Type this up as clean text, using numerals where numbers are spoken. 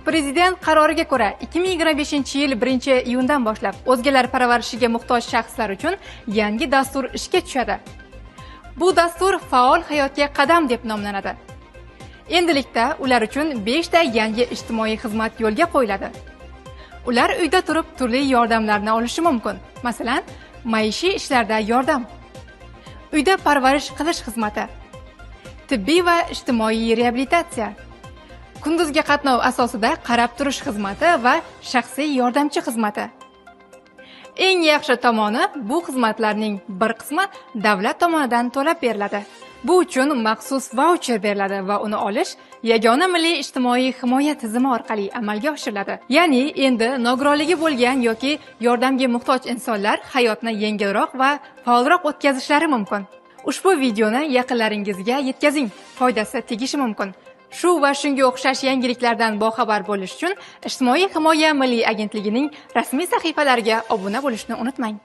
Prezident qaroriga ko'ra 2025-yil 1-iyundan boshlab o'zgalar parvarishiga muhtoj shaxslar uchun yangi dastur ishga tushadi. Bu dastur Faol hayotga qadam deb nomlanadi. Endilikda ular uchun 5 ta yangi ijtimoiy xizmat yo'lga qo'yiladi. Ular uyda turib turli yordamlarni olishi mumkin. Masalan, maishiy ishlarda yordam, uyda parvarish qilish xizmati, tibbiy va ijtimoiy reabilitatsiya, kunduzgi qatnov asosida qarab turish xizmati va shaxsiy yordamchi xizmati. Eng yaxshi tomoni, bu xizmatlarning bir qismi davlat tomonidan to'lab beriladi. Bu uchun maxsus vaucher beriladi va uni olish yagona milliy ijtimoiy himoya tizimi orqali amalga oshiriladi. Ya'ni endi nogironligi bo'lgan yoki yordamga muhtoj insonlar hayotni yengilroq va faolroq o'tkazishlari mumkin. Ushbu videoni yaqinlaringizga yetkazing, foydasi tegishi mumkin. Shu va shunga o'xshash yangiliklardan boxabar bo'lish uchun Ijtimoiy himoya milliy agentligining rasmiy sahifalariga obuna bo'lishni unutmang.